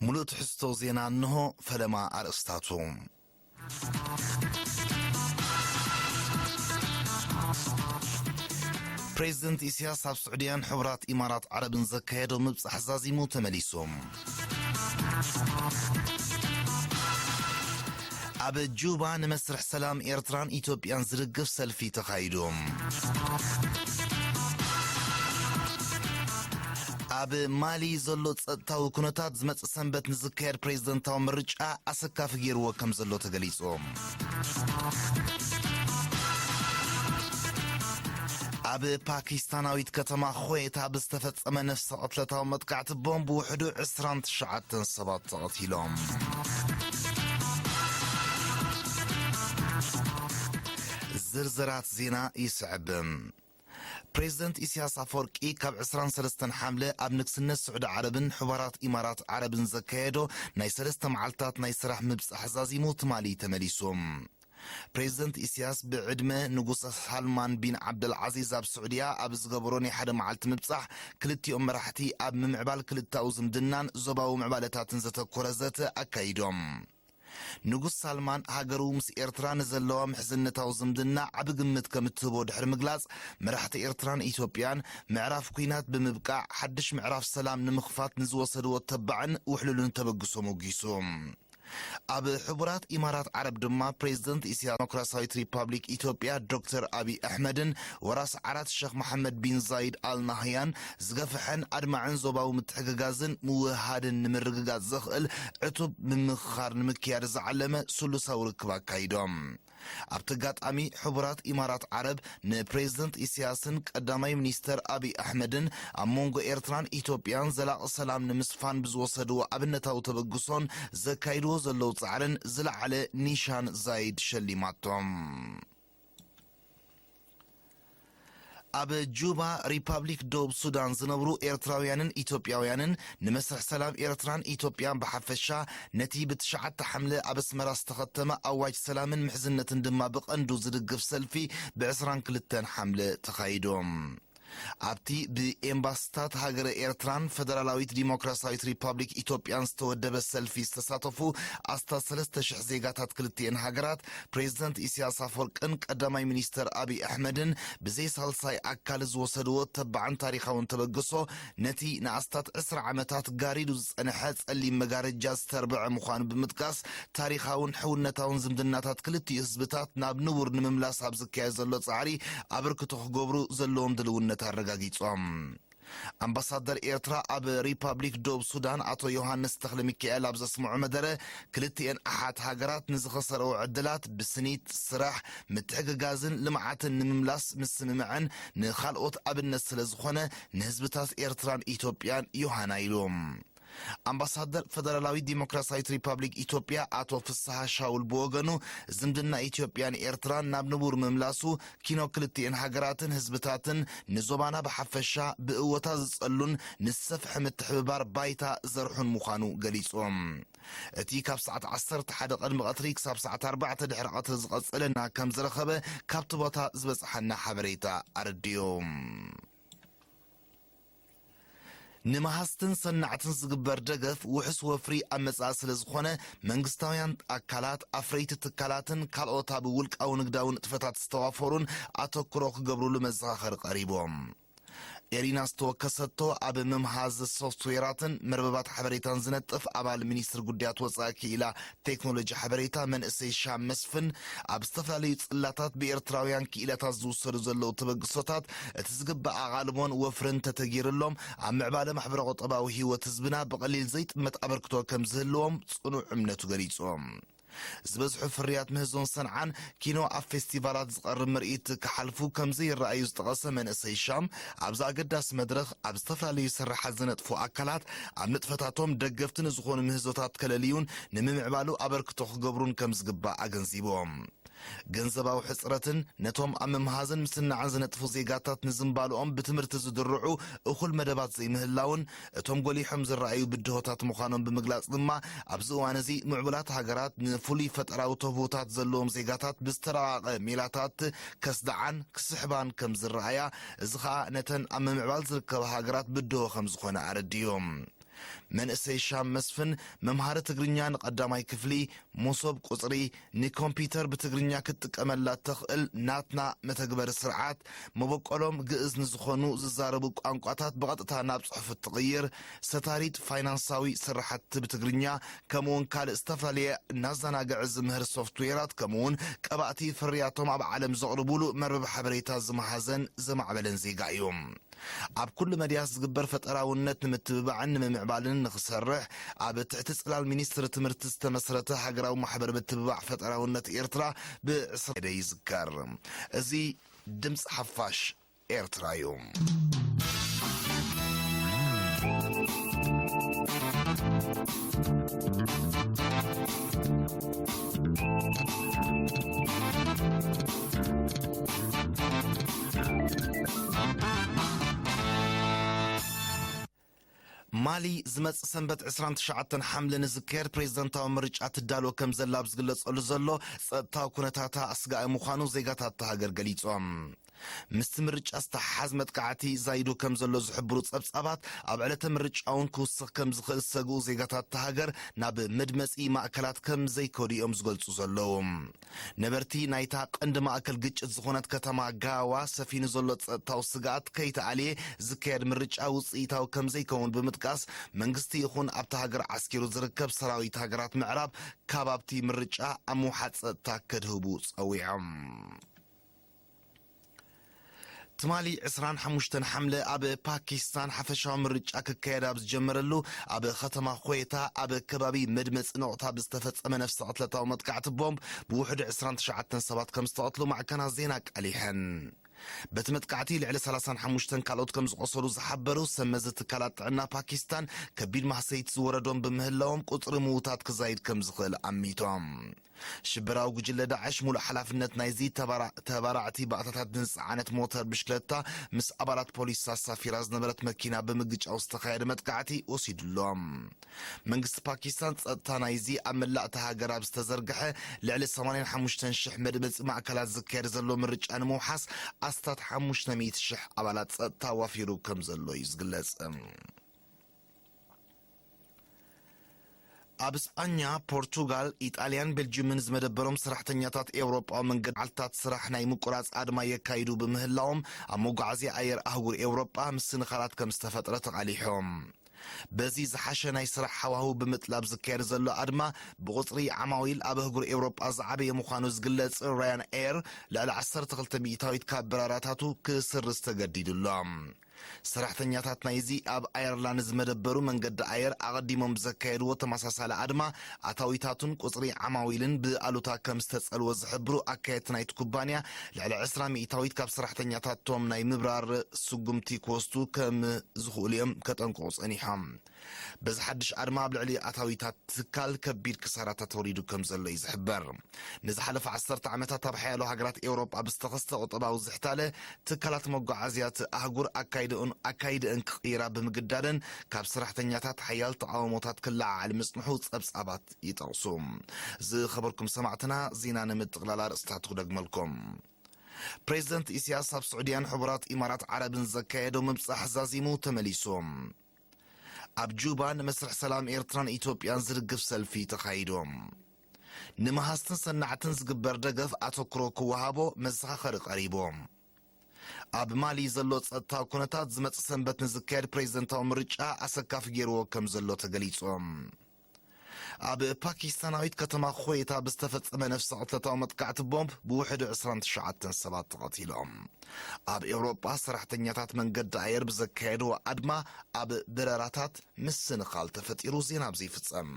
ሙሉእ ትሕዝቶ ዜና እንሆ። ፈለማ ኣርእስታቱ። ፕሬዚደንት ኢሳያስ ኣብ ስዑድያን ሕቡራት ኢማራት ዓረብን ዘካየዶ ምብጻሕ ዛዚሙ ተመሊሱ። ኣብ ጁባ ንመስርሕ ሰላም ኤርትራን ኢትዮጵያን ዝድግፍ ሰልፊ ተኻይዱ። ኣብ ማሊ ዘሎ ጸጥታዊ ኩነታት ዝመጽእ ሰንበት ንዝካየድ ፕሬዝደንታዊ ምርጫ ኣሰካፊ ገይርዎ ከም ዘሎ ተገሊጹ። ኣብ ፓኪስታናዊት ከተማ ኹዌት ኣብ ዝተፈጸመ ነፍሰ ቅትለታዊ መጥቃዕቲ ቦምብ ውሕዱ ዕስራን ትሽዓተን ሰባት ተቐቲሎም። ዝርዝራት ዜና ይስዕብ። ፕሬዝደንት ኢሳያስ ኣፈወርቂ ካብ ዕስራን ሰለስተን ሓምለ ኣብ ንግስነት ስዑዲ ዓረብን ሕቡራት ኢማራት ዓረብን ዘካየዶ ናይ ሰለስተ መዓልታት ናይ ስራሕ ምብጻሕ ዛዚሙ ትማሊ ተመሊሱ። ፕሬዝደንት ኢሳያስ ብዕድመ ንጉስ ሳልማን ቢን ዓብደልዓዚዝ ኣብ ስዑድያ ኣብ ዝገበሮ ናይ ሓደ መዓልቲ ምብጻሕ፣ ክልቲኦም መራሕቲ ኣብ ምምዕባል ክልተኣዊ ዝምድናን ዞባዊ ምዕባለታትን ዘተኮረ ዘተ ኣካይዶም። ንጉስ ሳልማን ሃገሩ ምስ ኤርትራ ንዘለዋ ምሕዝነታዊ ዝምድና ዓቢ ግምት ከም እትህቦ ድሕሪ ምግላጽ፣ መራሕቲ ኤርትራን ኢትዮጵያን ምዕራፍ ኲናት ብምብቃዕ ሓድሽ ምዕራፍ ሰላም ንምኽፋት ንዝወሰድዎ ተባዕን ውሕሉልን ተበግሶ ሞጊሱ። ኣብ ሕቡራት ኢማራት ዓረብ ድማ ፕሬዝደንት ኢሳያስ ዲሞክራሲያዊት ሪፓብሊክ ኢትዮጵያ ዶክተር ኣቢይ ኣሕመድን ወራስ ዓራት ሸኽ መሓመድ ቢን ዛይድ ኣል ናህያን ዝገፍሐን ኣድማዕን ዞባዊ ምትሕግጋዝን ምውህሃድን ንምርግጋጽ ዘኽእል ዕቱብ ምምኽኻር ንምክያድ ዝዓለመ ስሉሳዊ ርክብ ኣካይዶም። ኣብቲ ኣጋጣሚ ሕቡራት ኢማራት ዓረብ ንፕሬዝደንት ኢሳያስን ቀዳማይ ሚኒስተር ኣቢይ ኣሕመድን ኣብ መንጎ ኤርትራን ኢትዮጵያን ዘላቒ ሰላም ንምስፋን ብዝወሰድዎ ኣብነታዊ ተበግሶን ዘካይድዎ ዘለዉ ጻዕርን ዝለዓለ ኒሻን ዛይድ ሸሊማቶም። ኣብ ጁባ ሪፓብሊክ ደቡብ ሱዳን ዝነብሩ ኤርትራውያንን ኢትዮጵያውያንን ንመስርሕ ሰላም ኤርትራን ኢትዮጵያን ብሓፈሻ፣ ነቲ ብትሽዓተ ሓምለ ኣብ ኣስመራ ዝተኸተመ ኣዋጅ ሰላምን ምሕዝነትን ድማ ብቐንዱ ዝድግፍ ሰልፊ ብዕስራን ክልተን ሓምለ ተኻይዱ። ኣብቲ ብኤምባስታት ሃገረ ኤርትራን ፈደራላዊት ዲሞክራሲያዊት ሪፓብሊክ ኢትዮጵያን ዝተወደበ ሰልፊ ዝተሳተፉ ኣስታት ሰለስተ ሽሕ ዜጋታት ክልቲኤን ሃገራት፣ ፕሬዝደንት ኢሳያስ ኣፈወርቅን ቀዳማይ ሚኒስተር ኣቢይ ኣሕመድን ብዘይ ሳልሳይ ኣካል ዝወሰድዎ ተባዕን ታሪኻውን ተበግሶ፣ ነቲ ንኣስታት ዕስራ ዓመታት ጋሪዱ ዝጸንሐ ጸሊም መጋረጃ ዝተርብዐ ምዃኑ ብምጥቃስ፣ ታሪኻውን ሕውነታውን ዝምድናታት ክልቲኡ ህዝብታት ናብ ንቡር ንምምላስ ኣብ ዝካየድ ዘሎ ጻዕሪ ኣበርክቶ ክገብሩ ዘለዎም ድልውነት ኣረጋጊጾም። ኣምባሳደር ኤርትራ ኣብ ሪፓብሊክ ደቡብ ሱዳን ኣቶ ዮሃንስ ተኽለ ሚካኤል ኣብ ዘስምዖ መደረ፣ ክልቲኤን ኣሓት ሃገራት ንዝኸሰረኦ ዕድላት ብስኒት፣ ስራሕ፣ ምትሕግጋዝን ልምዓትን ንምምላስ ምስምምዐን ንኻልኦት ኣብነት ስለ ዝኾነ፣ ንህዝብታት ኤርትራን ኢትዮጵያን ዮሃና ኢሉ። ኣምባሳደር ፈደራላዊት ዲሞክራሲያዊት ሪፓብሊክ ኢትዮጵያ ኣቶ ፍስሃ ሻውል ብወገኑ፣ ዝምድና ኢትዮጵያን ኤርትራን ናብ ንቡር ምምላሱ፣ ኪኖ ክልቲኤን ሃገራትን ህዝብታትን ንዞባና ብሓፈሻ ብእወታ ዝጸሉን ንዝሰፍሐ ምትሕብባር ባይታ ዘርሑን ምዃኑ ገሊጹ። እቲ ካብ ሰዓት ዓሰርተ ሓደ ቅድሚ ቀትሪ ክሳብ ሰዓት ኣርባዕተ ድሕሪ ቀትሪ ዝቐጸለ ና ከም ዝረኸበ ካብቲ ቦታ ዝበጽሓና ሓበሬታ ኣረዲኡ። ንመሃዝትን ሰናዕትን ዝግበር ደገፍ ውሑስ ወፍሪ ኣብ መጻኢ ስለ ዝኾነ፣ መንግስታውያን ኣካላት፣ ኣፍረይቲ ትካላትን ካልኦት ኣብ ውልቃዊ ንግዳዊ ንጥፈታት ዝተዋፈሩን ኣተኩሮ ክገብሩሉ መዘኻኸሪ ቀሪቦም። ኤሪና ዝተወከሰቶ ኣብ ምምሃዝ ሶፍትዌራትን መርበባት ሓበሬታን ዝነጥፍ ኣባል ሚኒስትሪ ጉዳያት ወጻኢ ክኢላ ቴክኖሎጂ ሓበሬታ መንእሰይ ሻም መስፍን፣ ኣብ ዝተፈላለዩ ጽላታት ብኤርትራውያን ክኢላታት ዝውሰዱ ዘለዉ ተበግሶታት እቲ ዝግባእ ኣቓልቦን ወፍርን እንተተገይርሎም፣ ኣብ ምዕባለ ማሕበረ ቁጠባዊ ህይወት ህዝብና ብቐሊል ዘይጥመት ኣበርክቶ ከም ዝህልዎም ጽኑዕ እምነቱ ገሊጹ። ዝበዝሑ ፍርያት ምህዞን ሰንዓን ኪኖ ኣብ ፌስቲቫላት ዝቐርብ ምርኢት ክሓልፉ ከም ዘይረኣዩ ዝጠቐሰ መንእሰይ ሻም፣ ኣብዚ ኣገዳሲ መድረኽ ኣብ ዝተፈላለዩ ስርሓት ዝነጥፉ ኣካላት ኣብ ንጥፈታቶም ደገፍቲ ንዝኾኑ ምህዞታት ከለልዩን ንምምዕባሉ ኣበርክቶ ክገብሩን ከም ዝግባእ ኣገንዚቦም። ገንዘባዊ ሕጽረትን ነቶም ኣብ ምምሃዝን ምስናዕን ዝነጥፉ ዜጋታት ንዝምባልኦም ብትምህርቲ ዝድርዑ እኹል መደባት ዘይምህላውን እቶም ጎሊሖም ዝረኣዩ ብድሆታት ምዃኖም ብምግላጽ ድማ፣ ኣብዚ እዋን እዚ ምዕቡላት ሃገራት ንፍሉይ ፈጠራዊ ተህቦታት ዘለዎም ዜጋታት ብዝተራቐቐ ሜላታት ከስድዓን ክስሕባን ከም ዝረኣያ፣ እዚ ኸኣ ነተን ኣብ ምምዕባል ዝርከባ ሃገራት ብድሆ ከም ዝኾነ ኣረዲኡ። መንእሰይ ሻም መስፍን፣ መምሃሪ ትግርኛ ንቐዳማይ ክፍሊ፣ መሶብ ቁጽሪ፣ ንኮምፒውተር ብትግርኛ ክትጥቀመላ እተኽእል ናትና መተግበሪ ስርዓት፣ መበቆሎም ግእዝ ንዝኾኑ ዝዛረቡ ቋንቋታት ብቐጥታ ናብ ጽሑፍ እትቕይር፣ ሰታሪት ፋይናንሳዊ ስራሕቲ ብትግርኛ፣ ከምኡውን ካልእ ዝተፈላለየ እናዘናግዐ ዝምህር ሶፍትዌራት፣ ከምኡውን ቀባእቲ ፍርያቶም ኣብ ዓለም ዘቕርቡሉ መርበብ ሓበሬታ ዝመሃዘን ዘማዕበለን ዜጋ እዩ። ኣብ ኩሉ መድያት ዝግበር ፈጠራውነት ንምትብባዕን ንምምዕባልን ንኽሰርሕ፣ ኣብ ትሕቲ ጽላል ሚኒስትሪ ትምህርቲ ዝተመስረተ ሃገራዊ ማሕበር ምትብባዕ ፈጠራውነት ኤርትራ ብዕስራ ይዝከር። እዚ ድምፂ ሓፋሽ ኤርትራ እዩ። ማሊ ዝመጽእ ሰንበት ዕስራን ትሽዓተን ሓምለ ንዝካየድ ፕሬዝደንታዊ ምርጫ ትዳሎ ከም ዘላ ኣብ ዝግለጸሉ ዘሎ፣ ጸጥታዊ ኩነታታ ኣስጋኢ ምዃኑ ዜጋታት እታ ሃገር ገሊጾም። ምስቲ ምርጫ ዝተሓሓዝ መጥቃዕቲ ዛይዱ ከም ዘሎ ዝሕብሩ ጸብጻባት፣ ኣብ ዕለተ ምርጫ እውን ክውስኽ ከም ዝኽእል ዝሰግኡ ዜጋታት እታ ሃገር ናብ መድመጺ ማእከላት ከም ዘይከዱ እዮም ዝገልጹ ዘለዉ። ነበርቲ ናይታ ቀንዲ ማእከል ግጭት ዝኾነት ከተማ ጋዋ ሰፊኑ ዘሎ ጸጥታዊ ስግኣት ከይተኣልየ ዝካየድ ምርጫ ውጽኢታዊ ከም ዘይከውን ብምጥቃስ፣ መንግስቲ ይኹን ኣብታ ሃገር ዓስኪሩ ዝርከብ ሰራዊት ሃገራት ምዕራብ ካብ ኣብቲ ምርጫ ኣብ ምውሓጥ ጸጥታ ከድህቡ ጸዊዖም። ትማሊ ዕስራን ሓሙሽተን ሓምለ ኣብ ፓኪስታን ሓፈሻዊ ምርጫ ክካየድ ኣብ ዝጀመረሉ፣ ኣብ ከተማ ኾየታ ኣብ ከባቢ መድመጺ ነቑጣ ብዝተፈጸመ ነፍሰ ቅትለታዊ መጥቃዕቲ ቦምብ ብውሕዱ ዕስራን ትሽዓተን ሰባት ከም ዝተቐትሉ ማዕከናት ዜና ኣቃሊሐን። በቲ መጥቃዕቲ ልዕሊ ሰላሳን ሓሙሽተን ካልኦት ከም ዝቖሰሉ ዝሓበሩ ሰብ መዚ ትካላት ጥዕና ፓኪስታን፣ ከቢድ ማህሰይቲ ዝወረዶም ብምህላዎም ቁጽሪ ምዉታት ክዛይድ ከም ዝኽእል ኣሚቶም። ሽበራዊ ጉጅለ ዳዕሽ ሙሉእ ሓላፍነት ናይዚ ተባራ-፣ ተባራዕቲ ባእታታት ንዝጸዓነት ሞተር ብሽክለታ ምስ ኣባላት ፖሊስ ኣሳፊራ ዝነበረት መኪና ብምግጫው ዝተኻየደ መጥቃዕቲ ወሲዱሎም። መንግስቲ ፓኪስታን ጸጥታ ናይዚ ኣብ መላእ እታ ሃገር ኣብ ዝተዘርግሐ ልዕሊ ሰማንያን ሓሙሽተን ሽሕ መድመጺ ማእከላት ዝካየድ ዘሎ ምርጫ ንምውሓስ ኣስታት ሓሙሽተ ሚእቲ ሽሕ ኣባላት ጸጥታ ኣዋፊሩ ከም ዘሎ እዩ ዝግለጽ። ኣብ ስጳኛ፣ ፖርቱጋል፣ ኢጣልያን ቤልጅዩምን ዝመደበሮም ሰራሕተኛታት ኤውሮጳዊ መንገዲ መዓልታት ስራሕ ናይ ምቁራጽ ኣድማ የካይዱ ብምህላዎም፣ ኣብ መጓዓዝያ ኣየር ኣህጉር ኤውሮጳ ምስንኻላት ከም ዝተፈጥረ ተቓሊሖም። በዚ ዝሓሸ ናይ ስራሕ ሃዋህው ብምጥላብ ዝካየድ ዘሎ ኣድማ፣ ብቁጽሪ ዓማዊል ኣብ ኣህጉር ኤውሮጳ ዝዓበየ ምዃኑ ዝግለጽ ራያን ኤር፣ ልዕሊ ዓሰርተ ክልተ ሚእታዊት ካብ በራራታቱ ክስርዝ ተገዲዱ ኣሎ። ሰራሕተኛታት ናይዚ ኣብ ኣየርላንድ ዝመደበሩ መንገዲ ኣየር ኣቐዲሞም ብዘካየድዎ ተመሳሳሊ ኣድማ፣ ኣታዊታቱን ቁጽሪ ዓማዊልን ብኣሉታ ከም ዝተጸልወ ዝሕብሩ ኣካየድቲ ናይቲ ኩባንያ፣ ልዕሊ ዕስራ ሚእታዊት ካብ ሰራሕተኛታቶም ናይ ምብራር ስጉምቲ ክወስዱ ከም ዝኽእሉ እዮም ከጠንቅቑ ጸኒሖም። በዚ ሓድሽ ኣድማ ኣብ ልዕሊ ኣታዊታት ትካል ከቢድ ክሳራታት ወሪዱ ከም ዘሎ እዩ ዝሕበር። ንዝሓለፈ ዓሰርተ ዓመታት ኣብ ሓያሎ ሃገራት ኤውሮጳ ብዝተኸስተ ቁጠባዊ ዝሕታለ፣ ትካላት መጓዓዝያ እቲ ኣህጉር ኣካይደኡን ኣካይደአን ክቕይራ ብምግዳደን፣ ካብ ሰራሕተኛታት ሓያል ተቓውሞታት ክለዓዓል ምጽንሑ ጸብጻባት ይጠቕሱ። ዝኸበርኩም ሰማዕትና፣ ዜና ንምጥቕላል ኣርእስታቱ ክደግመልኩም። ፕሬዝደንት ኢሳያስ ኣብ ስዑድያን ሕቡራት ኢማራት ዓረብን ዘካየዶ ምብጻሕ ዛዚሙ ተመሊሱ። ኣብ ጁባ ንመስርሕ ሰላም ኤርትራን ኢትዮጵያን ዝድግፍ ሰልፊ ተኻይዱ። ንመሃዝትን ሰናዕትን ዝግበር ደገፍ ኣተኩሮ ክወሃቦ መዘኻኸሪ ቀሪቡ። ኣብ ማሊ ዘሎ ጸጥታዊ ኩነታት ዝመጽእ ሰንበት ንዝካየድ ፕሬዝደንታዊ ምርጫ ኣሰካፊ ገይርዎ ከም ዘሎ ተገሊጹ። ኣብ ፓኪስታናዊት ከተማ ኾየታ ብዝተፈጸመ ነፍሰ ቅትለታዊ መጥቃዕቲ ቦምብ ብውሕዱ ዕስራን ትሽዓተን ሰባት ተቐቲሎም። ኣብ ኤውሮጳ ሰራሕተኛታት መንገዲ ኣየር ብዘካየድዎ ኣድማ ኣብ በረራታት ምስንኻል ተፈጢሩ። ዜና ኣብዚ ይፍጸም።